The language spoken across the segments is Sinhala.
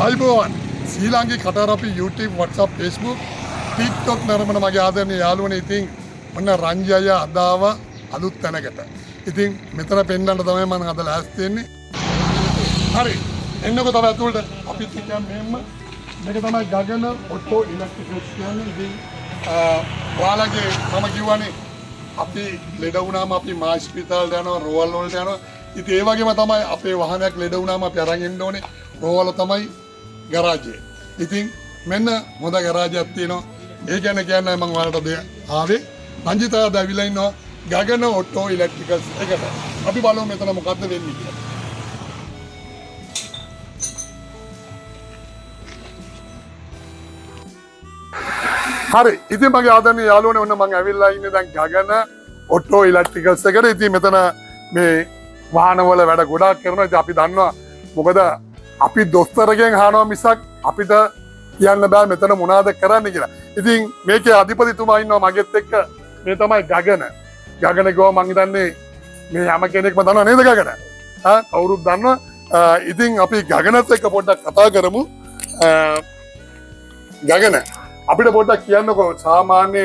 ආයුබෝවන්. ශ්‍රී ලාංකික කටාරපි YouTube, WhatsApp, Facebook, TikTok නරඹන මගේ ආදරණීය යාළුවනේ, ඉතින් ඔන්න රංජි අයියා අද ආවා අලුත් තැනකට. ඉතින් මෙතන පෙන්නන්න තමයි මම අද ලෑස්ති වෙන්නේ. හරි. එන්නකෝ තව ඇතුළට. අපිත් එක්ක මෙහෙම. මේක තමයි ගගන ඔටෝ ඉලෙක්ට්‍රිකල්ස් කියන්නේ. ඉතින් ඔයාලගේ මම කිව්වනේ අපි ලෙඩ වුණාම අපි මා ස්පිතාලට යනවා, රෝහල් වලට යනවා. ඉතින් ඒ වගේම තමයි අපේ වාහනයක් ලෙඩ වුණාම අපි අරන් එන්න ඕනේ. රෝහල තමයි ගරාජය. ඉතින් මෙන්න හොඳ ගරාජයක් තියෙනවා. ඒ ගැන කියන්නයි මම ඔයාලට අද ආවේ. රංජිත අද ඇවිල්ලා ඉන්නවා ගගන ඔටෝ ඉලෙක්ට්‍රිකල්ස් එකට. අපි බලමු මෙතන මොකද්ද වෙන්නේ කියලා. හරි, ඉතින් මගේ ආදරණීය යාළුවනේ, ඔන්න මං ඇවිල්ලා ඉන්නේ දැන් ගගන ඔටෝ ඉලෙක්ට්‍රිකල්ස් එකට. ඉතින් මෙතන මේ වාහනවල වැඩ ගොඩාක් කරනවා. ඉතින් අපි දන්නවා, මොකද අපි දොස්තරගෙන් අහනවා මිසක් අපිට කියන්න බෑ මෙතන මොනවද කරන්න කියලා. ඉතින් මේකේ අධිපතිතුමා ඉන්නවා මගෙත් එක්ක. මේ තමයි ගගන. ගගන කිව්වම මං හිතන්නේ මේ හැම කෙනෙක්ම දන්නවා නේද ගගන? ආ, කවුරුත් දන්නවා. ඉතින් අපි ගගනත් එක්ක පොඩ්ඩක් කතා කරමු. ගගන, අපිට පොඩ්ඩක් කියන්නකෝ, සාමාන්‍ය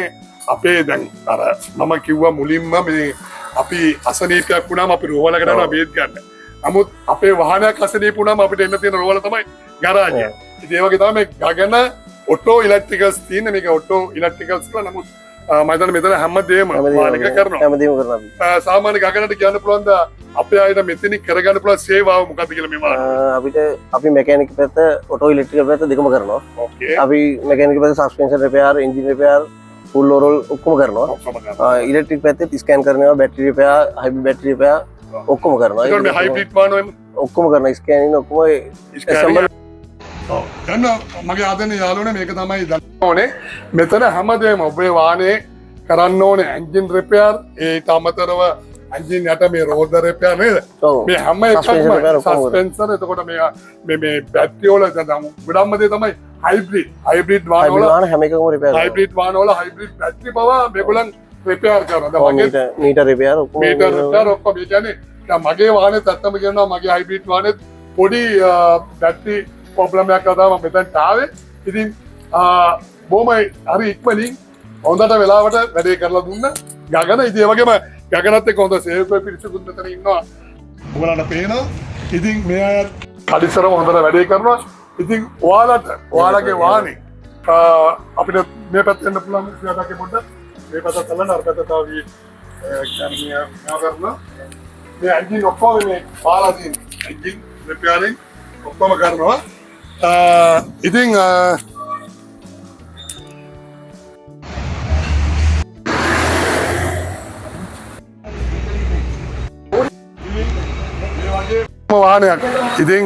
අපේ දැන් අර මම කිව්වා මුලින්ම මේ අපි අසනීපයක් වුණාම අපි රෝහලකට යනවා බේත් ගන්න. නමුත් අපේ වාහනයක් අසනීප වුණාම අපිට එන්න තියෙන රෝහල තමයි ගරාජය. ඉතින් ඒ වගේ තමයි මේ ගගන ඔටෝ ඉලෙක්ට්‍රිකල්ස් තියෙන. මේක ඔටෝ ඉලෙක්ට්‍රිකල්ස් කියලා. නමුත් මම හිතන්නේ මෙතන හැමදේම වාහනයක කරනවා. හැමදේම කරනවා අපි. සාමාන්‍ය ගගනට කියන්න පුළුවන්ද අපේ අයට මෙතනින් කරගන්න පුළුවන් සේවාව මොකක්ද කියලා මේ වාහන? අපිට අපි මැකැනික් පැත්ත, ඔටෝ ඉලෙක්ට්‍රිකල් පැත්ත දෙකම කරනවා. අපි මැකැනික් පැත්ත suspension repair, engine repair, full overhaul ඔක්කොම කරනවා. ඔක්කොම කරනවා. ඉලෙක්ට්‍රික් පැත්තෙත් ස්කෑන් කරනවා, battery repair, hybrid battery repair ඔක්කොම කරනවා. ඒතකොට මේ හයිබ්‍රිඩ් වාහන එහෙම? ඔක්කොම කරනවා, ස්කෑනින් ඔක්කොම ඇසෙම්බල්. ඔව්. දැන් මගේ ආදරණීය යාළුවනේ, මේක තමයි දන්න ඕනේ. මෙතන හැමදේම ඔබේ වාහනේ කරන්න ඕනේ එන්ජින් රිපෙයාර්, ඒට අමතරව එන්ජින් යට මේ රෝද රිපෙයාර් නේද? ඔව්. මේ හැම එකක්ම සස්පෙන්ෂන් රිපෙයාර් ඔක්කොම කරනවා. සස්පෙන්ෂන්, එතකොට මේ මේ මේ බැටරි වල දැන් ගොඩක්ම දේ තමයි හයිබ්‍රිඩ්. හයිබ්‍රිඩ් වාහන හයිබ්‍රිඩ් වල වාහන හැම එකකම රිපෙයාර් කරනවා. හයිබ්‍රිඩ් වාහන වල හයිබ්‍රිඩ් බැටරි පවා මේගොල්ලන් රිපෙයාර් කරනවා. දැන් ඔව්, මගේ මීටර් රිපෙයාර් ඔක්කොම. මීටර් රිපෙයාර් ඔක්කොම. ඒ කියන්නේ දැන් මගේ වාහනේත් ඇත්තම කියනවා මගේ හයිබ්‍රිඩ් වාහනේත් පොඩි බැටරි ප්‍රොබ්ලම් එකක් තමයි මම මෙතනට ආවේ. ඉතින් බොහොම හරි ඉක්මනින් හොඳට වෙලාවට වැඩේ කරලා දුන්න ගගන. ඉතින් ඒ වගේම ගගනත් එක්ක හොඳ සේවකයෝ පිරිසකුත් මෙතන ඉන්නවා. ඔයාලට පේනවා. ඉතින් මේ අයත් කඩිසරම හොඳට වැඩේ කරනවා. ඉතින් ඔයාලට ඔයාලගේ වාහනේ අපිට මේ පැත්තෙන් එන්න පුළුවන් ඉතින් පොඩ්ඩක් මේ පැත්ත බලන්න, අර පැත්ත තව කියන්නේ මේවා කරනවා. මේ එන්ජින් ඔක්කොම මේ පාලා තියෙන එන්ජින් රිපෙයාරින් ඔක්කොම කරනවා. ඉතින් මේ වගේ වාහනයක් ඉතින්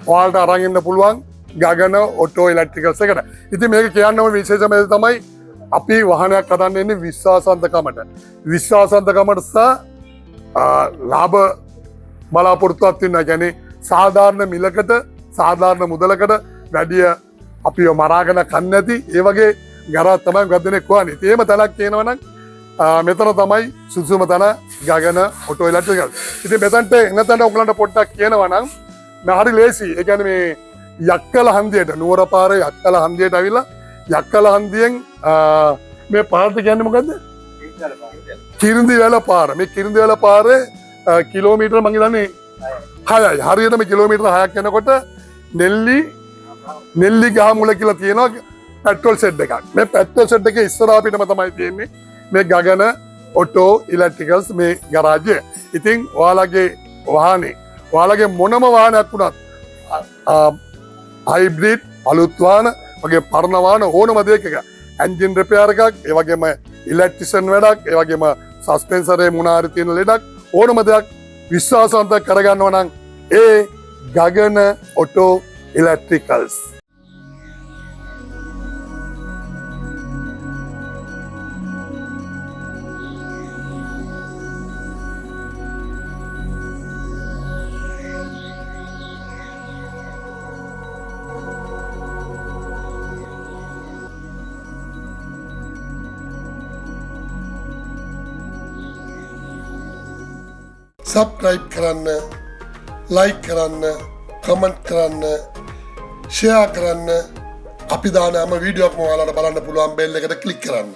ඔයාලට අරන් එන්න පුළුවන් ගගන ඔටෝ ඉලෙක්ට්‍රිකල්ස් එකට. ඉතින් මේක කියන්න ඕන විශේෂම දේ තමයි අපි වාහනයක් හදන්න එන්නේ විශ්වාසවන්තකමට. විශ්වාසවන්තකමට සහ ලාභ බලාපොරොත්තුවක් තියෙනවා. ඒ කියන්නේ සාධාරණ මිලකට සාධාරණ මුදලකට වැඩිය අපිව මරාගෙන කන්නේ නැති ඒ වගේ ගරාජ් තමයි ගොඩ දෙනෙක් හොයන්නේ. ඉතින් එහෙම තැනක් තියෙනවා නම් මෙතන තමයි සුදුසුම තැන ගගන ඔටෝ ඉලෙක්ට්‍රිකල්. ඉතින් මෙතනට එන තැන ඔයගලන්ට පොඩ්ඩක් කියනවා නම් මේ හරි ලේසි. ඒ කියන්නේ මේ යක්කල හන්දියට, නුවර පාරේ යක්කල හන්දියට ඇවිල්ලා යක්කල හන්දියෙන් මේ පාරට කියන්නේ මොකද්ද? කිරිඳිවැල පාර. මේ කිරිඳිවැල පාරේ කිලෝමීටර මං හිතන්නේ 6යි. හරියටම කිලෝමීටර 6ක් යනකොට නෙල්ලි ගහ මුල කියලා තියෙනවා පෙට්‍රෝල් සෙට් එකක්. මේ පෙට්‍රෝල් සෙට් එකේ ඉස්සරහා පිටම තමයි තියෙන්නේ මේ ගගන ඔටෝ ඉලෙක්ට්‍රිකල්ස් මේ ගරාජය. ඉතින් ඔයාලගේ වාහනේ, ඔයාලගේ මොනම වාහනයක් වුණත්, හයිබ්‍රිඩ් අලුත් වාහන වගේ පරණ වාහන ඕනම දෙයක එන්ජින් රිපෙයාර් එකක්, ඒ වගේම ඉලෙක්ට්‍රිෂන් වැඩක්, ඒ වගේම සස්පෙන්සරේ මොන හරි තියෙන ලෙඩක්, ඕනම දෙයක් විශ්වාසවන්ත කරගන්නවා නම් ඒ ගගන ඔටෝ ඉලෙක්ට්‍රිකල්ස්. සබ්ස්ක්‍රයිබ් කරන්න, ලයික් කරන්න, කමෙන්ට් කරන්න, ෂෙයා කරන්න. අපි දාන හැම වීඩියෝක්ම ඔයාලට බලන්න පුළුවන් බෙල් එකට ක්ලික් කරන්න.